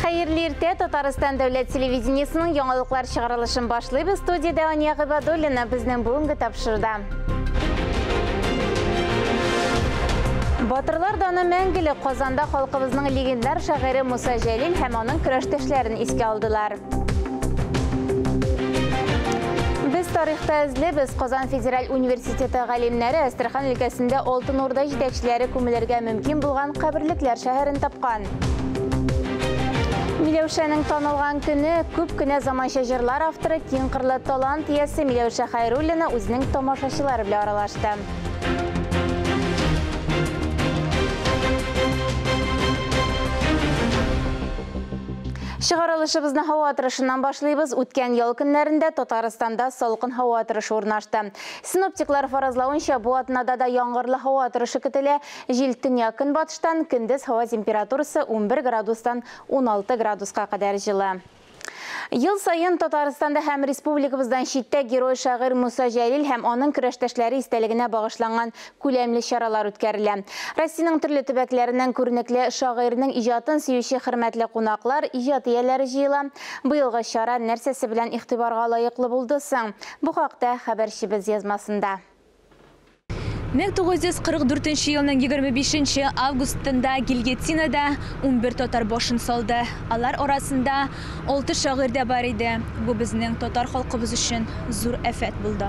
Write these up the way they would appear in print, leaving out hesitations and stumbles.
Хәерле иртә, Татарстан дәүләт телевидениесының яңалыклар чыгарылышын башлыйбыз. Студиядә Ания Гыйбадуллина безнең бүгенге тапшыруда. Батырлар даны мәңгелек. Казанда халкыбызның легендар шагыйре Муса Җәлил һәм аның көрәштәшләрен искә алдылар. Без тарихта эзлебез. Казан федераль университеты галимнәре Әстерхан өлкәсендә Алтын Урда җитәкчеләре күмелергә мөмкин булган каберлекләр шәһәрен тапкан. Миләүшәнең танылган көне, күп кенә заманча җырлар авторы, киң кырлы талант иясе Миләүшә Хәйруллина үзенең тамашачылары белән аралашты. Чыгарылышыбызны һава торышыннан башлыйбыз. Үткән ял көннәрендә Татарстанда салкын һава торышы урнашты. Синоптиклар фаразлавынча, бу атнада да яңгырлы һава торышы көтелә. Җил төньяк көнбатыштан, көндез һава температурасы 11 градустан 16 градуска кадәр җылы. Ел саен Татарстанда һәм республикабыздан читтә герой шагыйрь Муса Җәлил һәм аның көрәштәшләре истәлегенә багышланган күләмле чаралар үткәрелә. Россиянең төрле төбәкләреннән күренекле шагыйрьнең иҗатын сөюче хөрмәтле кунаклар, иҗат ияләре җыела. Быелгы чара нәрсәсе белән игътибарга лаеклы булды соң? Бу хакта хәбәрчебез язмасында. 1944 елның 25 августында гильотинада 11 татар башын салды. Алар арасында 6 шагыйрь дә бар иде. Бу безнең татар халкыбыз өчен зур афәт булды.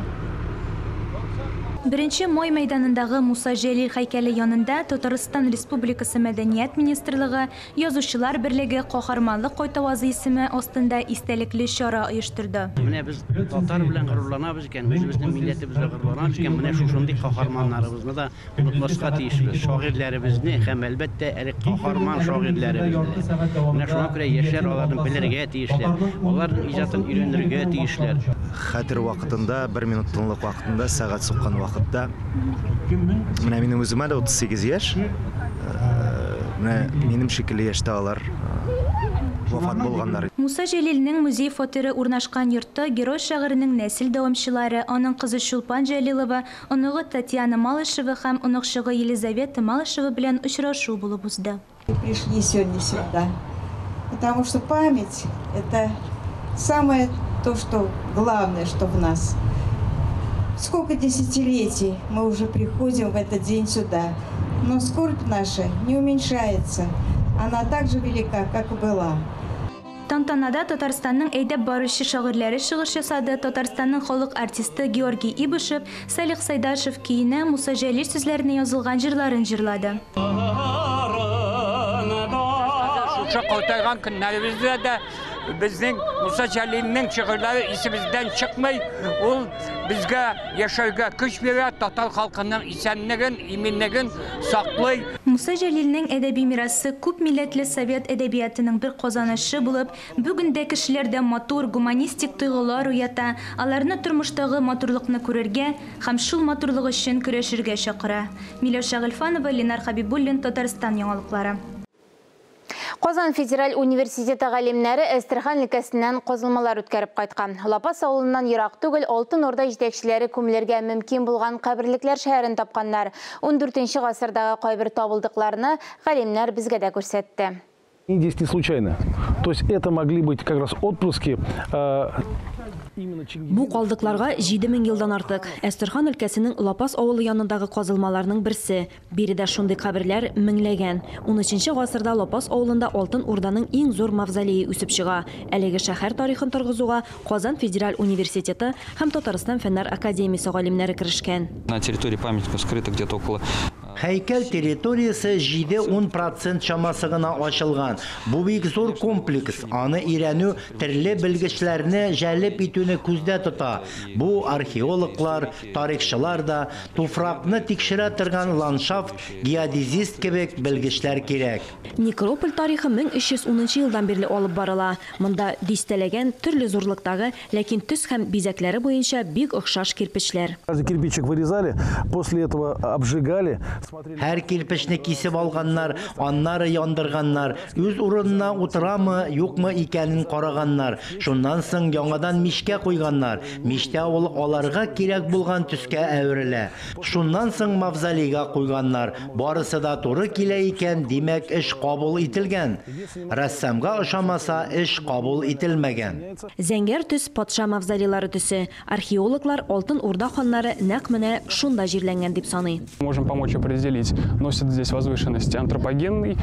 1 май мәйданындагы Муса Җәлил һәйкәле янында Татарстан Республикасы Мәдәният министрлыгы, Язучылар берлеге Каһарманлык кайтавазы исеме астында истәлекле чара оештырды. Менә без татар белән горурланабыз икән, үзебезнең милләтебез белән горурланабыз икән, менә шушындый каһарманнарыбызны да онытмаска тиешбез. Шагыйрьләребезне һәм әлбәттә әле каһарман шагыйрьләребезне. Менә шуңа күрә яшьләр аларны белергә тиешләр, аларның иҗатын өйрәнергә тиешләр. Хәтер вакытында, бер минут тынлык вакытында, сәгать суккан вакытта, менә минем үземә дә 38 яшь, менә минем шикелле яшьтә алар вафат булганнар. Муса Җәлилнең музей фатиры урнашкан йортта герой шагыйрьнең нәсел дәвамчылары, аның кызы Чулпан Җәлилова, оныгы Татьяна Малышева һәм оныкчыгы Елизавета Малышева белән очрашу булып узды. Пришли сегодня сюда, потому что память – это самое то, что главное, что в нас. Сколько десятилетий мы уже приходим в этот день сюда, но скорбь наша не уменьшается, она так же велика, как и была. Тантанада Татарстанның әйдәп баручы шагыйрьләре чыгыш ясады. Татарстанның халык артисты Георгий Ибушев, Салих Сайдашев көенә Муса Җәлил сүзләренә язылган җырларын җырлады. Шушы картайган көннәребездә дә безнең Муса Җәлилнең шигырьләре исебездән чыкмый. Ул безгә яшәргә көч бирә, татар халкының исәнлеген, иминлеген саклый. Муса Җәлилнең әдәби мирасы күп милләтле совет әдәбиятының бер казанышы булып, бүген дә кешеләрдә матур гуманистик тойгылар уята, аларны тормыштагы матурлыкны күрергә һәм шул матурлык өчен көрәшергә чакыра. Миләүшә Гыйльфанова, Ленар Хабибуллин, Татарстан яңалыклары. Казан федераль университеты галимнәре Әстерхан өлкәсеннән казылмалар үткәреп кайткан. Лапас авылыннан ерак түгел Алтын Урда җитәкчеләре күмелергә мөмкин булган каберлекләр шәһәрен тапканнар. 14 гасырдагы кайбер табылдыкларны галимнәр безгә дә күрсәтте. Здесь не случайно. То есть это могли быть как раз отпрыски Бу калдыкларга 7000 елдан артык. Әстерхан өлкәсенең Лапас авылы янындагы казылмаларның берсе. Биредә шундый каберләр меңләгән. 13 гасырда Лапас авылында Алтын Урданың иң зур мавзолее үсеп чыга. Әлеге шәһәр тарихын торгызуга Казан федераль университеты һәм Татарстан фәннәр академиясе галимнәре керешкән. На территории памятника скрыто где-то около Һәйкәл территориясе 7-10% чамасы гына ачылган. Бу бик зур комплекс. Аны өйрәнү төрле белгечләрне җәлеп итүне күздә тота. Бу археологлар, тарихчылар да, туфракны тикшерә торган ландшафт, геодезист кебек белгечләр кирәк. Некрополь тарихы 1310 елдан бирле алып барыла. Монда дистәләгән төрле зурлыктагы, ләкин төс һәм бизәкләре буенча бик охшаш кирпечләр. Каждый кирпичик вырезали, после этого обжигали, Һәр кирпечне кисеп алганнар, аннары яндырганнар, үз урынына утырамы, юкмы икәнен караганнар. Шуннан соң яңадан мичкә куйганнар. Мичтә ул аларга кирәк булган төскә әверелә. Шуннан соң мавзолейга куйганнар. Барысы да туры килә икән, димәк, эш кабул ителгән. Рәссамга ошамаса, эш кабул ителмәгән. Зәңгәр төс патша мавзолейлары төсе. Археологлар Алтын Урда ханнары нәкъ менә шунда җирләнгән дип саный. Можем помочь определить, носит здесь возвышенности антропогенный.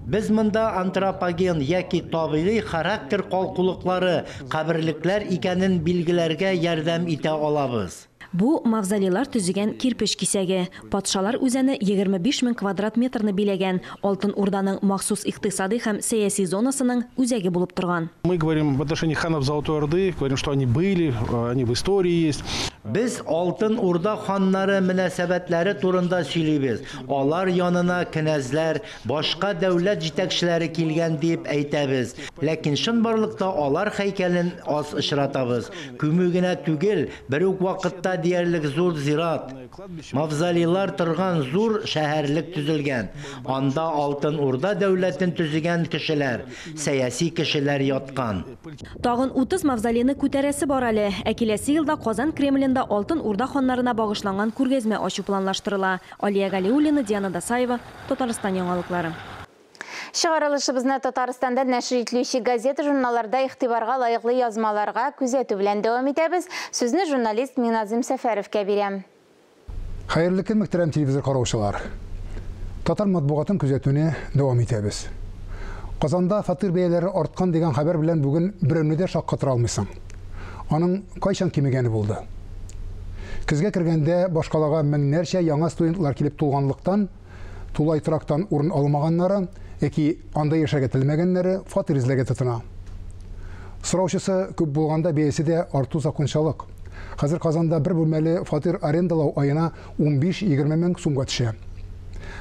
Без монда антропоген яки табигый характер калкулыклары, каберлекләр икәнен билгеләргә ярдәм итә алабыз. Бу мавзолейлар төзегән кирпеч кисәге. Патшалар үзәне 25 мең квадрат метрны биләгән. Алтын Урданың махсус икътисади һәм сәяси зонасының үзәге булып торган. Мы говорим в отношении ханов Золотой Орды, говорим, что они были, они в истории есть. Без Алтын Урда ханнары мөнәсәбәтләре турында сөйлибез. Алар янына кенәзләр, башка дәүләт җитәкчеләре килгән дип әйтәбез. Ләкин чынбарлыкта алар һәйкәлен аз очратабыз. Күмү генә түгел, бер үк вакытта диярлек зур зират. Мавзолейлар торган зур шәһәрлек төзелгән. Анда Алтын Урда дәүләтен төзегән кешеләр, сәяси кешеләр яткан. Тагын 30 мавзолейны күтәрәсе бар әле. Ә киләсе елда Казан Кремлендә Алтын Урда ханнарына багышланган күргәзмә ачу планлаштырыла. Алия Галиуллина, Диана Дасаева, Татарстан яңалыклары. Чыгарылышыбызны Татарстанда нәшер ителүче газета-журналларда игътибарга лаеклы язмаларга күзәтү белән дәвам итәбез. Сүзне журналист Миназым Сәфәровка бирәм. Хәерле көн, мөхтәрәм телевизор караучылар. Татар матбугатын күзәтүне дәвам итәбез. Казанда фатир бәяләре арткан дигән хәбәр белән бүген берәүне дә шаккатыра алмыйсың. Аның кайчан кимегәне булды? Көзгә кергәндә башкалага меңнәрчә яңа студентлар килеп тулганлыктан, тулай торактан урын алмаганнары, яки анда яшәргә теләмәгәннәре фатир эзләргә тотына. Сораучысы күп булганда бәясе дә арту закончалык. Хәзер Казанда бер бүлмәле фатир арендалау аена 15-20 мең сумга төшә.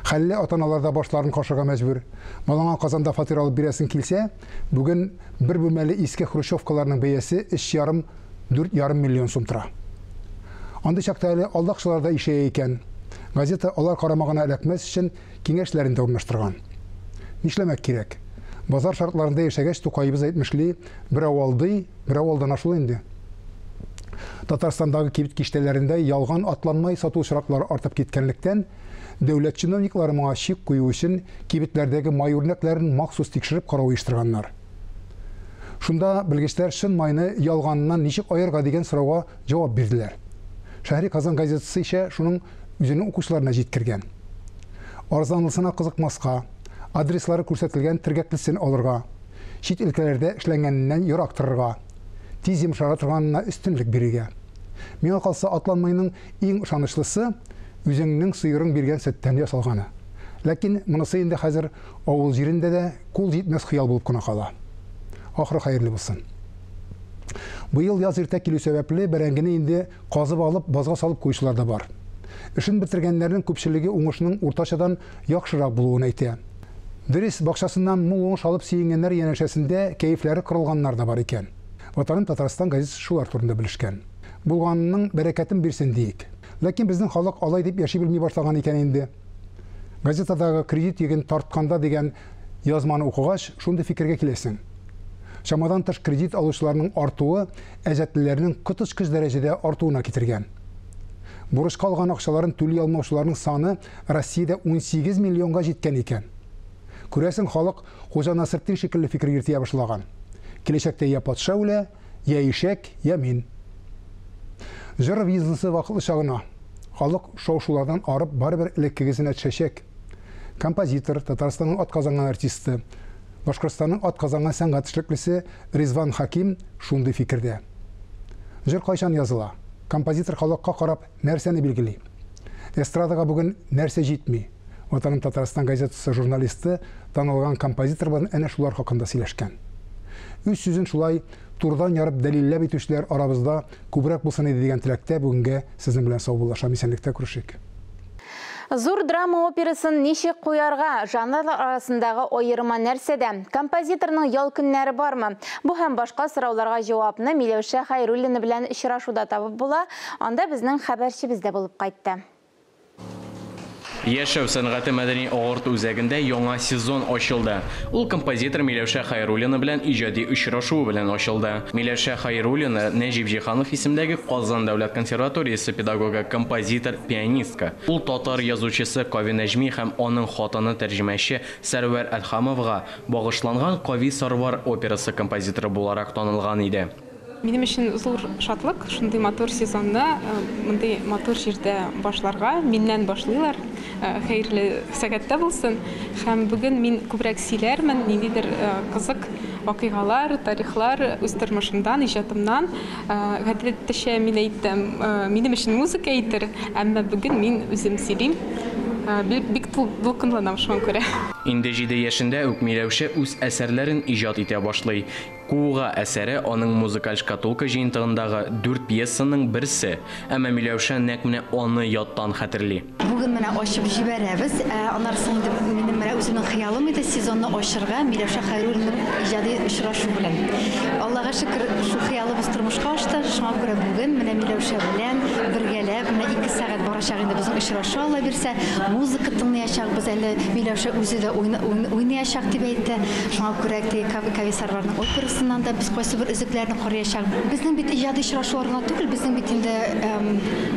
Хәлле ата-аналар да башларын кашырга мәҗбүр. Балаңа Казанда фатир алып бирәсең килсә, бүген бер бүлмәле иске хрущевкаларның бәясе 3,5-4,5 миллион сум тора. Андый чакта әле алдакчылар да ишәя икән. Газета алар карамагына эләкмәс өчен киңәшләрен дә урнаштырган. Нишләмәк кирәк? Базар шартларында яшәгәч, Тукаебыз әйтмешли, берәү алдый, берәү алдана шул инде. Татарстандагы кибет киштәләрендә ялган атланмай сату очраклары артып киткәнлектән, дәүләт чиновниклары моңа чик кую өчен кибетләрдәге май үрнәкләрен махсус тикшереп карау оештырганнар. Шунда белгечләр чын майны ялганыннан ничек аерырга дигән сорауга җавап бирделәр. Шәһри Казан газетасы исә шуның үзенең укучыларына җиткергән. Арзанлысына кызыкмаска, адреслары күрсәтелгән төргәклесен алырга, чит өлкәләрдә эшләнгәненнән ерак торырга, тиз йомшара торганына өстенлек бирергә. Миңа калса, атланмайның иң ышанычлысы үзеңнең сыерың биргән сөттән ясалганы. Ләкин монысы инде хәзер авыл җирендә дә кул җитмәс хыял булып кына кала. Ахыры хәерле булсын. Быел яз иртә килү сәбәпле бәрәңгене инде казып алып, базга салып куючылар да бар. Эшен бетергәннәрнең күпчелеге уңышның уртачадан яхшырак булуын әйтә. Дөрес, бакчасыннан мул уңыш алып сөенгәннәр янәшәсендә кәефләре кырылганнар да бар икән. Ватаным Татарстан газетасы шулар турында белешкән. Булганының бәрәкәтен бирсен диек. Ләкин безнең халык алай дип яши белми башлаган икән инде. Газетадагы кредит йөген тартканда дигән язманы укыгач, шундый фикергә киләсең. Чамадан тыш кредит алучыларның артуы әҗәтлеләрнең коточкыч дәрәҗәдә артуына китергән. Бурычка алган акчаларын түли алмаучыларның саны Россиядә 18 миллионга җиткән икән. Күрәсең, халык Хуҗа Насретдин шикелле фикер йөртә башлаган. Киләчәктә я патша үлә, я ишәк, я мин. Җыр бизнесы вакытлыча гына. Халык шау-шулардан арып барыбер элеккегесенә төшәчәк. Композитор, Татарстанның атказанган артисты, Башкортстанның атказанган сәнгать эшлеклесе Ризван Хаким шундый фикердә. Җыр кайчан языла? Композитор халыкка карап нәрсәне билгели? Эстрадага бүген нәрсә җитми? Ватаным Татарстан газетасы журналисты танылган композитор белән әнә шулар хакында сөйләшкән. Үз сүзен шулай турыдан ярып дәлилләп әйтүчеләр арабызда күбрәк булсын иде дигән теләктә бүгенгә сезнең белән саубуллашам. Исәнлектә күрешик. Зур драма операсын ничек куярга? Жанрлар арасындагы аерма нәрсәдә? Композиторның ял көннәре бармы? Бу һәм башка сорауларга җавапны Миләүшә Хәйруллина белән очрашуда табып була. Анда безнең хәбәрчебез дә булып кайтты. Яшәү сәнгате мәдәни агарту үзәгендә яңа сезон ачылды. Ул композитор Миләүшә Хайруллина белән иҗади очрашуы белән ачылды. Миләүшә Хайруллина Нәҗип Җиһанов исемдәге Казан дәүләт консерваториясе педагогы, композитор, пианистка. Ул татар язучысы Кави Нәҗми һәм аның хатыны тәрҗемәче Сәрвәр Әдһамовага багышланган Кави Сарвар операсы композиторы буларак танылган иде. Минем өчен зур шатлык, шундый матур сезонны, мондый матур җирдә башларга, миннән башлыйлар. Хәерле сәгатьтә булсын. Һәм бүген мин күбрәк сөйләрмен, ниндидер кызык вакыйгалар, тарихлар үз тормышымдан, иҗатымнан. Гадәттәчә мин әйтәм, минем өчен музыка әйтер, әмма бүген мин үзем сөйлим. Бик дулкынланам шуңа күрә. Инде 7 яшендә үк Миләүшә үз әсәрләрен иҗат итә башлый. Кууга әсәре аның музыкаль шкатулка җыентыгындагы 4 пьесаның берсе. Әмма Миләүшә нәкъ менә аны яттан хәтерли. Бүген менә ачып җибәрәбез. Аннан соң инде минем менә үземнең хыялым иде сезонны ачырга Миләүшә Хайруллинаның иҗади очрашу белән. Аллага шөкер, шул хыялыбыз тормышка ашты. Шуңа күрә бүген менә Миләүшә белән бергәләп менә 2 сәгать барачак инде безнең очрашу, Алла бирсә, музыка тыңлаячакбыз әле. Миләүшә үзе дә уйнаячак дип әйтте. Шуңа күрә Кави Сарварның операсыннан да без кайсы бер өзекләрне караячак. Безнең бит иҗади очрашулар гына түгел, безнең бит инде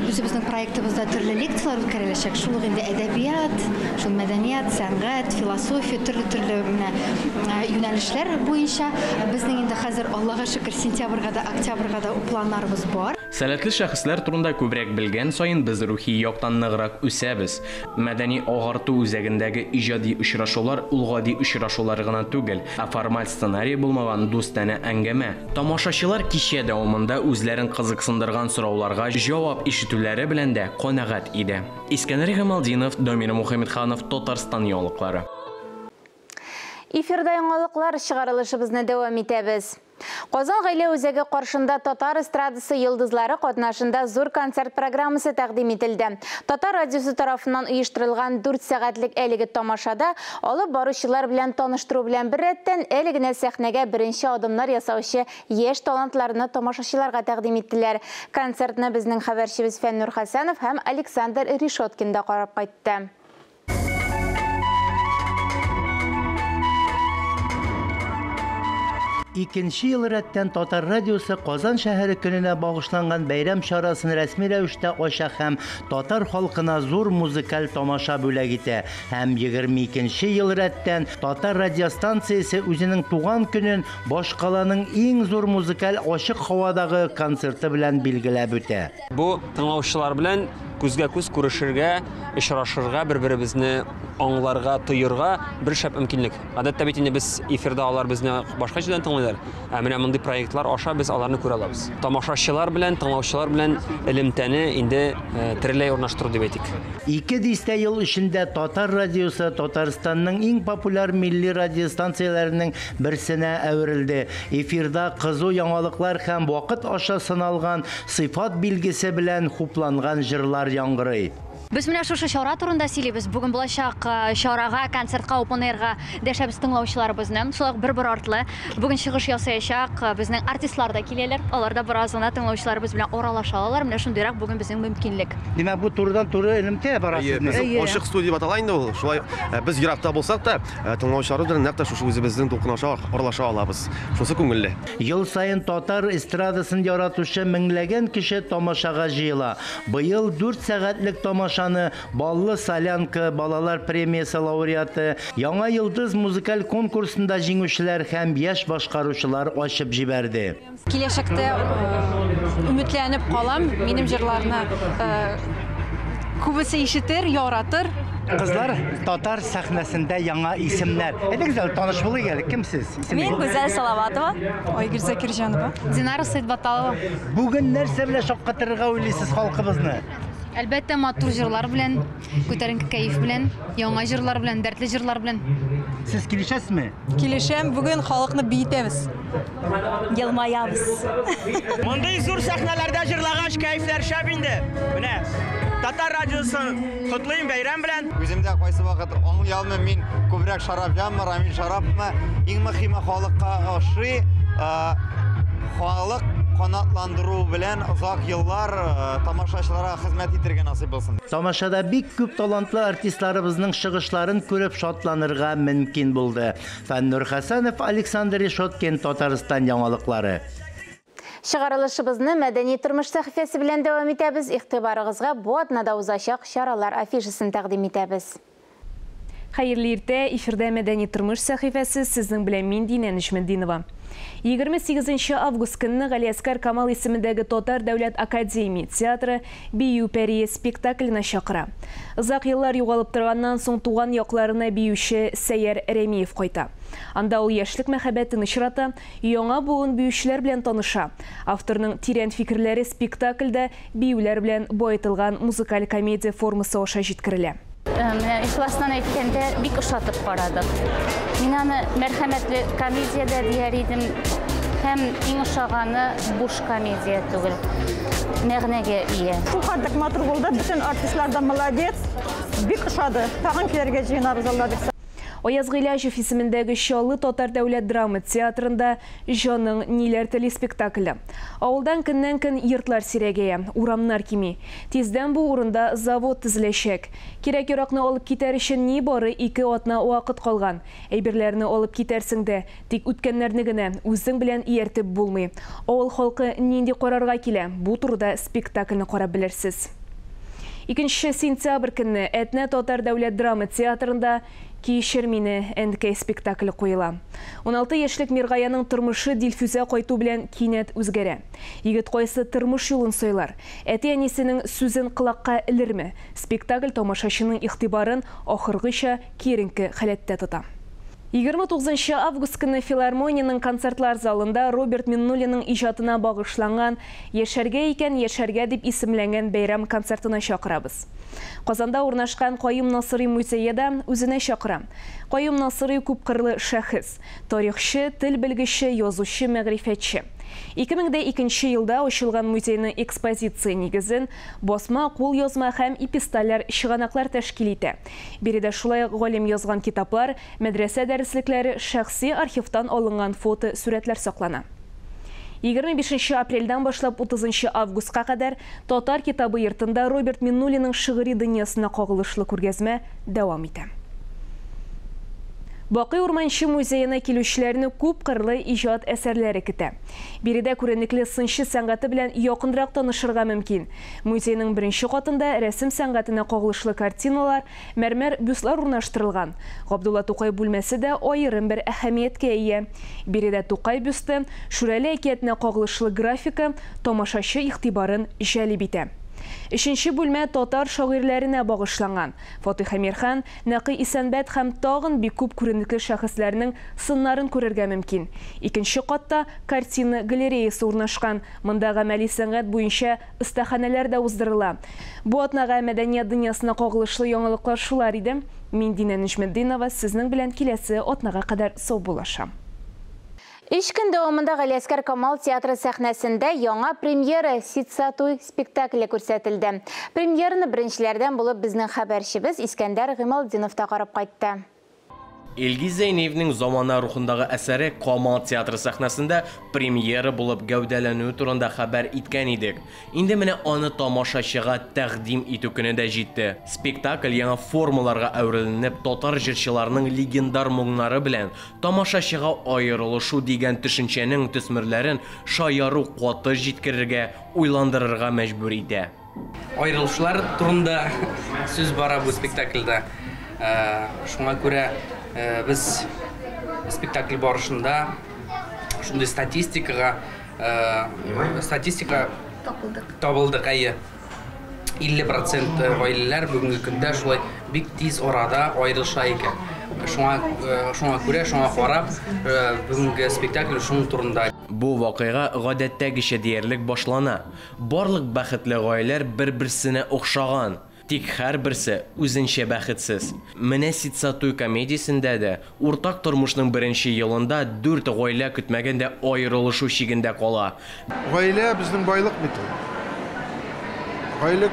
үзебезнең проектыбызда төрле лекцияләр үткәреләчәк. Шул ук инде әдәбият, шул мәдәният, сәнгать, философия, төрле-төрле менә юнәлешләр буенча безнең инде хәзер, Аллага шөкер, сентябрьгә дә, октябрьгә дә планнарыбыз бар. Сәләтле шәхесләр турында күбрәк белгән саен без рухи яктан ныграк үсәбез. Мәдәни агарту үзәгендәге иҗади очрашулар ул гади очрашулар гына түгел, ә формаль сценарий булмаган дустанә әңгәмә. Тамашачылар кичә дәвамында үзләрен кызыксындырган сорауларга җавап ишетүләре белән дә канәгать иде. Искәндәр Гамалдинов, Дамир Мухаммедханов, Татарстан яңалыклары. Эфирда яңалыклар чыгарылышыбызны дәвам итәбез. Казан гаилә үзәге каршында татар эстрадасы йолдызлары катнашында зур концерт программасы тәкъдим ителде. Татар радиосы тарафыннан оештырылган 4 сәгатьлек әлеге тамашада алып баручылар белән таныштыру белән беррәттән әле генә сәхнәгә беренче адымнар ясаучы яшь талантларны тамашачыларга тәкъдим иттеләр. Концертны безнең хәбәрчебез Фәннур Хәсәнов һәм Александр Решеткин да карап кайтты. Икенче ел рәттән Татар радиосы Казан шәһәре көненә багышланган бәйрәм чарасын рәсми рәвештә ача һәм татар халкына зур музыкаль тамаша бүләк итә. Һәм 22 ел рәттән Татар радиостанциясе үзенең туган көнен башкаланың иң зур музыкаль ачык һавадагы концерты белән билгеләп үтә. Бу тыңлаучылар белән күзгә күз күрешергә, очрашырга, бер-беребезне аңларга, тоерга бер шәп мөмкинлек. Гадәттә бит инде без эфирда алар безне башка җирдән тыңлыйлар. Ә менә мондый проектлар аша без аларны күрә алабыз. Тамашачылар белән, тыңлаучылар белән элемтәне инде тереләй урнаштыру дип әйтик. 2 дистә ел эчендә Татар радиосы Татарстанның иң популяр милли радиостанцияләренең берсенә әверелде. Эфирда кызу яңалыклар һәм вакыт аша сыналган сыйфат билгесе белән хупланган җырлар яңгырый. Без менә шушы чара турында сөйлибез. Бүген булачак чарага, концертка, open airга дәшәбез тыңлаучыларыбызны. Шулай ук бер-бер артлы бүген чыгыш ясаячак безнең артистлар да киләләр. Алар да бераз гына тыңлаучыларыбыз белән аралаша алалар. Менә шундыйрак бүген безнең мөмкинлек. Димәк, бу турыдан-туры элемтә бара сезнең. Ачык студия дип атала инде ул. Шулай без еракта булсак та, тыңлаучыларыбыз белән нәкъ тә шушы үзебезнең дулкын аша аралаша алабыз. Шунысы күңелле. Ел саен татар эстрадасын яратучы меңләгән кеше тамашага җыела. Быел 4 сәгатьлек тамаша Баллы солянка балалар премиясе лауреаты, Яңа йолдыз музыкаль конкурсында җиңүчеләр һәм яшь башкаручылар ачып җибәрде. Киләчәктә өметләнеп калам, минем җырларны күбесе ишетер, яратыр. Кызлар, татар сәхнәсендә яңа исемнәр. Әйдәгез әле таныш булыйк әле. Кем сез? Мин Гүзәл Салаватова. Айгөл Закирҗанова. Динара Сәйдбаталова. Бүген нәрсә белән шаккатырырга уйлыйсыз халкыбызны? Әлбәттә, матур җырлар белән, күтәренке кәеф белән, яңа җырлар белән, дәртле җырлар белән. Сез килешәсезме? Килешәм. Бүген халыкны биетәбез. Елмаябыз. Мондый зур сәхнәләрдә җырлагач кәефләр шәп инде. Менә Татар радиосын котлыйм бәйрәм белән. Үземдә кайсы вакыт аңлый алмыйм, мин күбрәк Шарапҗанмы, Рамил Шарапмы? Иң мөһиме халыкка ошый, халык Канатландыру белән озак еллар тамашачыларга хезмәт итәргә насыйп булсын. Тамашада бик күп талантлы артистларыбызның чыгышларын күреп шатланырга мөмкин булды. Фәннур Хәсәнов, Александр Решеткин, Татарстан яңалыклары. Чыгарылышыбызны мәдәни тормыш сәхифәсе белән дәвам итәбез. Игътибарыгызга бу атнада узачак чаралар афишасын тәкъдим итәбез. Хәерле иртә, эфирдә мәдәни тормыш сәхифәсе, сезнең белән мин Динә Нәҗметдинова. 28 август көнне Галиәсгар Камал исемендәге Татар дәүләт академия театры Бию пәрие спектакленә чакыра. Озак еллар югалып торганнан соң туган якларына биюче Сәйяр Рәмиев кайта. Анда ул яшьлек мәхәббәтен очрата, яңа буын биючеләр белән таныша. Авторның тирән фикерләре спектакльдә биюләр белән баетылган музыкаль комедия формасы аша җиткерелә. Менә ихластан әйткәндә, бик ошатып карадык. Мин аны мәрхәмәтле комедия дә дияр идем. Һәм иң ошаганы буш комедия түгел, мәгънәгә ия. Шул хәтлек матур булды, бөтен артистлар да молодец. Бик ошады. Тагын килергә җыенабыз, Алла бирсә. Аяз Гыйләҗев исемендәге Чаллы татар дәүләт драма театрында Җаның ниләр тели спектакле. Авылдан көннән-көн йортлар сирәгәя, урамнар кими. Тиздән бу урында завод төзеләчәк. Кирәк-яракны алып китәр өчен нибары 2 атна вакыт калган. Әйберләрне алып китәрсең дә, тик үткәннәрне генә үзең белән ияртеп булмый. Авыл халкы нинди карарга килә? Бу турыда спектакльне карап белерсез. 2 сентябрь көнне Әтнә татар дәүләт драма театрында Кичер мине, әнкәй спектакле куела. 16 яшьлек Миргаяның тормышы Дилфүзә кайту белән кинәт үзгәрә. Егет кайсы тормыш юлын сайлар? Әти-әнисенең сүзен колакка элерме? Спектакль тамашачының игътибарын ахыргыча киеренке халәттә тота. 29 август көнне филармониянең концертлар залында Роберт Миннуллинның иҗатына багышланган Яшәргә икән, яшәргә дип исемләнгән бәйрәм концертына чакырабыз. Казанда урнашкан Каюм Насыйри музее да үзенә чакыра. Каюм Насыйри күпкырлы шәхес, тарихчы, тел белгече, язучы, мәгърифәтче. 2002 елда ачылган музейның экспозиция нигезен басма, кул язма һәм эпистолялар чыганаклар тәшкил итә. Биредә шулай ук галим язган китаплар, мәдрәсә дәреслекләре, шәхси архивтан алынган фото сурәтләр саклана. 25 апрельдән башлап 30 августка кадәр Татар китабы йортында Роберт Миннуллинның шигъри дөньясына кагылышлы күргәзмә дәвам итә. Бакый Урманчы музеена килүчеләрне күпкырлы иҗат әсәрләре көтә. Биредә күренекле сынчы сәнгате белән якынрак танышырга мөмкин. Музейның беренче катында рәсем сәнгатенә кагылышлы картиналар, мәрмәр бюстлар урнаштырылган. Габдулла Тукай бүлмәсе дә аерым бер әһәмияткә ия. Биредә Тукай бюсты, Шүрәле әкиятенә кагылышлы графика тамашачы игътибарын җәлеп итә. Өченче бүлмә татар шагыйрьләренә багышланган. Фатих Әмирхан, Нәкый Исәнбәт һәм тагын бик күп күренекле шәхесләрнең сыннарын күрергә мөмкин. Икенче катта картина галереясы урнашкан. Монда гамәли сәнгать буенча остаханәләр дә уздырыла. Бу атнага мәдәният дөньясына кагылышлы яңалыклар шулар иде. Мин Динә Нәҗметдинова сезнең белән киләсе атнага кадәр саубуллашам. Өч көн дәвамында Галиәсгар Камал театры сәхнәсендә яңа премьера Ситса туй спектакле күрсәтелде. Премьераны беренчеләрдән булып безнең хәбәрчебез Искәндәр Гыймалтдинов та карап кайтты. Илгиз Зәйниевнең замана рухындагы әсәре Камал театры сәхнәсендә премьера булып гәүдәләнүе турында хәбәр иткән идек. Инде менә аны тамашачыга тәкъдим итү көне дә җитте. Спектакль яңа формаларга әвереленеп, татар җырчыларының легендар моңнары белән тамашачыга аерылышу дигән төшенчәнең төсмерләрен шаяру каты җиткерергә, уйландырырга мәҗбүр итә. Аерылышлар турында сүз бара бу спектакльдә. Шуңа күрә без спектакль барышында шундый статистика табылдык, әйе. 50% гаиләләр бүгенге көндә шулай бик тиз арада аерылыша икән. Шуңа күрә, шуңа карап, бүгенге спектакль шуның турында. Бу вакыйга гадәттәгечә диярлек башлана. Барлык бәхетле гаиләләр бер-берсенә охшаган. Тик һәрберсе үзенчә бәхетсез. Менә Ситса туй комедиясендә дә уртак тормышның беренче елында 4 гаилә көтмәгәндә аерылышу чигендә кала. Гаилә безнең байлык бит ул. Гаилә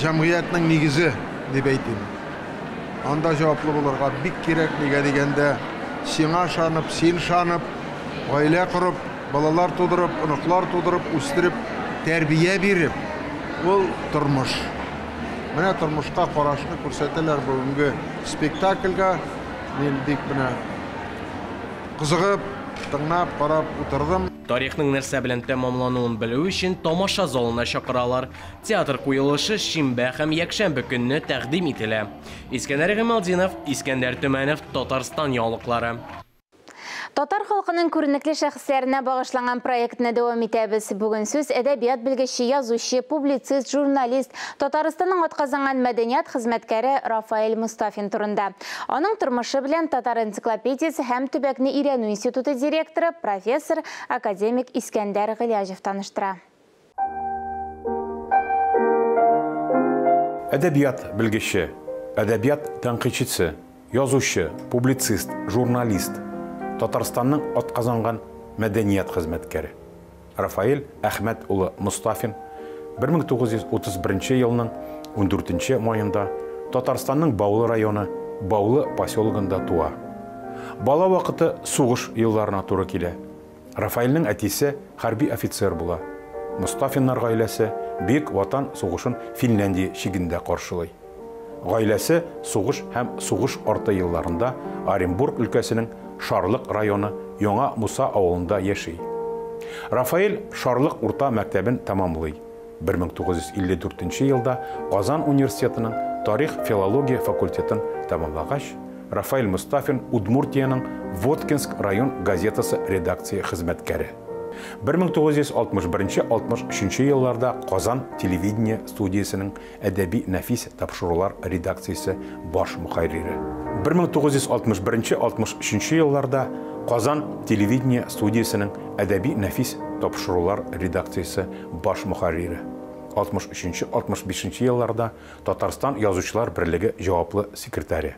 җәмгыятьнең нигезе дип әйтим. Анда җаваплы булырга бик кирәк, нигә дигәндә, сиңа ышанып, син ышанып, гаилә корып, балалар тудырып, оныклар тудырып, үстереп, тәрбия биреп, ул тормыш. Менә тормышка карашны күрсәтәләр бүгенге спектакльгә. Мин бик менә кызыгып, тыңлап, карап утырдым. Тарихның нәрсә белән тәмамлануын белү өчен тамаша залына чакыралар. Театр куелышы шимбә һәм якшәмбе көнне тәкъдим ителә. Искәндәр Гыймалтдинов, Искәндәр Төмәнов, Татарстан яңалыклары. Татар халкының күренекле шәхесләренә багышланган проектны дәвам итәбез. Бүген сүз әдәбият белгече, язучы, публицист, журналист, Татарстанның атказанган мәдәният хезмәткәре Рафаэль Мостафин турында. Аның тормышы белән Татар энциклопедиясе һәм төбәкне өйрәнү институты директоры, профессор, академик Искәндәр Гыйләҗев таныштыра. Әдәбият белгече, әдәбият тәнкыйтьчесе, язучы, публицист, журналист, Татарстанның атказанган мәдәният хезмәткәре Рафаэль Әхмәт улы Мостафин 1931 елның 14 маенда Татарстанның Баулы районы Баулы поселогында туа. Бала вакыты сугыш елларына туры килә. Рафаэльнең әтисе хәрби офицер була. Мостафиннар гаиләсе Бөек Ватан сугышын Финляндия чигендә каршылый. Гаиләсе сугыш һәм сугыш арты елларында Оренбург өлкәсенең Шарлык районы Яңа Муса авылында яши. Рафаэль Шарлык урта мәктәбен тәмамлый. 1954 елда Казан университетының тарих-филология факультетын тәмамлагач, Рафаэль Мостафин Удмуртиянең Воткинск район газетасы редакция хезмәткәре. 1961-63 елларда Казан телевидение студиясенең әдәби нәфис тапшырулар редакциясе баш мөхәррире. 1961-63 елларда Казан телевидение студиясенең әдәби нәфис тапшырулар редакциясе баш мөхәррире. 63-65 елларда Татарстан Язучылар берлеге җаваплы секретаре.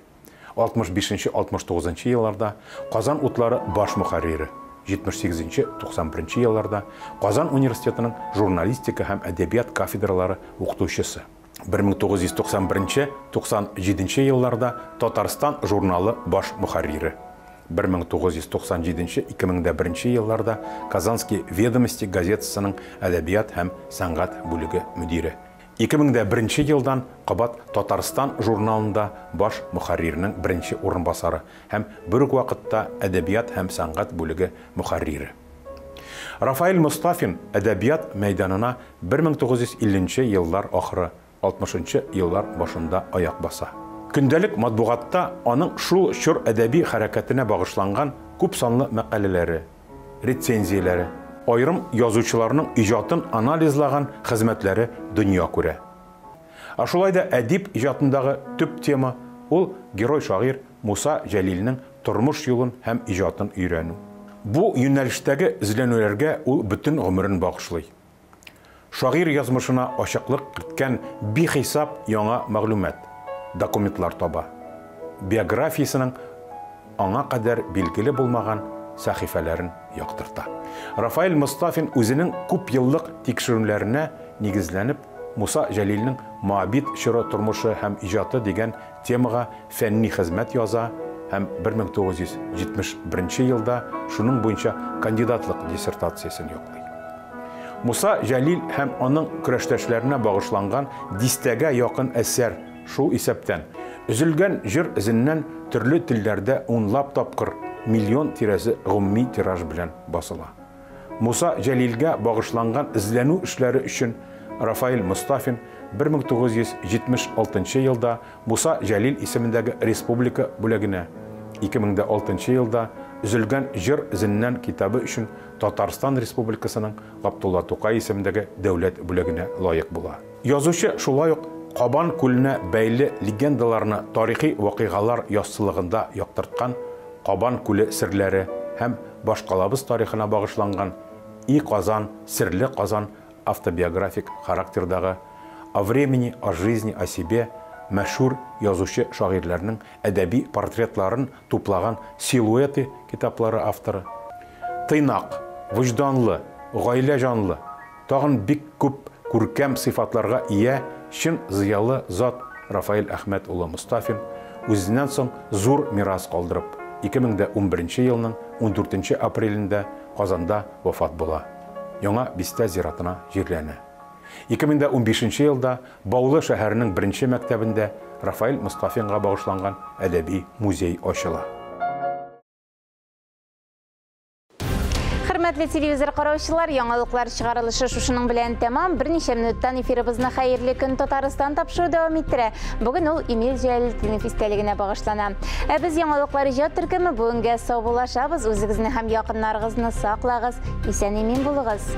65-69 елларда Казан утлары баш мөхәррире. 78-91 елларда Казан университетының журналистика һәм әдәбият кафедралары укытучысы. 1991-97 елларда Татарстан журналы баш мөхәррире. 1997-2001 елларда Казанские ведомости газетасының әдәбият һәм сәнгать бүлеге мөдире. 2001 елдан кабат Татарстан журналында баш мөхәррирнең беренче урынбасары һәм бер үк вакытта әдәбият һәм сәнгать бүлеге мөхәррире. Рафаэль Мостафин әдәбият мәйданына 1950 еллар ахыры, 60 еллар башында аяк баса. Көндәлек матбугатта аның шул чор әдәби хәрәкәтенә багышланган күп санлы мәкаләләре, рецензияләре, аерым язучыларның иҗатын анализлаган хезмәтләре дөнья күрә. Ә шулай да әдип иҗатындагы төп тема ул герой-шагыйрь Муса Җәлилнең тормыш юлын һәм иҗатын өйрәнү. Бу юнәлештәге эзләнүләргә ул бөтен гомерен багышлый. Шагыйрь язмышына ачыклык керткән бихисап яңа мәгълүмат, документлар таба. Биографиясенең аңа кадәр билгеле булмаган сәхифәләрен яктырта. Рафаэль Мостафин үзенең күп еллык тикшерүләренә нигезләнеп, Муса Җәлилнең Моабит чоры тормышы һәм иҗаты дигән темага фәнни хезмәт яза һәм 1971 елда шуның буенча кандидатлык диссертациясен яклый. Муса Җәлил һәм аның көрәштәшләренә багышланган дистәгә якын әсәр, шул исәптән, Өзелгән җыр эзеннән төрле телләрдә унлап тапкыр миллион тирәсе гомуми тираж белән басыла. Муса Җәлилгә багышланган эзләнү эшләре өчен Рафаэль Мостафин 1976 елда Муса Җәлил исемендәге республика бүләгенә, 2006 елда Өзелгән җыр эзеннән китабы өчен Татарстан Республикасының Габдулла Тукай исемендәге дәүләт бүләгенә лаек була. Язучы шулай ук Кабан күленә бәйле легендаларны тарихи вакыйгалар яссылыгында яктырткан Кабан күле серләре һәм башкалабыз тарихына багышланган И Казан, серле Казан автобиографик характердагы О времени, о жизни, о себе мәшһүр язучы-шагыйрьләрнең әдәби портретларын туплаган Силуэты китаплары авторы. Тыйнак, вөҗданлы, гаилә җанлы, тагын бик күп күркәм сыйфатларга ия чын зыялы зат Рафаэль Әхмәт улы Мостафин үзеннән соң зур мирас калдырып, 2011 елның ундүртенче апрелендә Казанда вафат була. Яңа бистә зиратына җирләнә. 2015 елда Баулы шәһәренең беренче мәктәбендә Рафаэль Мостафинга багышланган әдәби музей ачыла. Хөрмәтле телевизор караучылар, яңалыклар чыгарылышы шушының белән тәмам. Берничә минуттан эфирыбызны Хәерле көн Татарстан тапшыру дәвам иттерә. Бүген ул Эмиль Җәләлетдинов истәлегенә багышлана. Ә без яңалыклар иҗат төркеме бүгенгә саубуллашабыз. Үзегезне һәм якыннарыгызны саклагыз. Исән-имин булыгыз.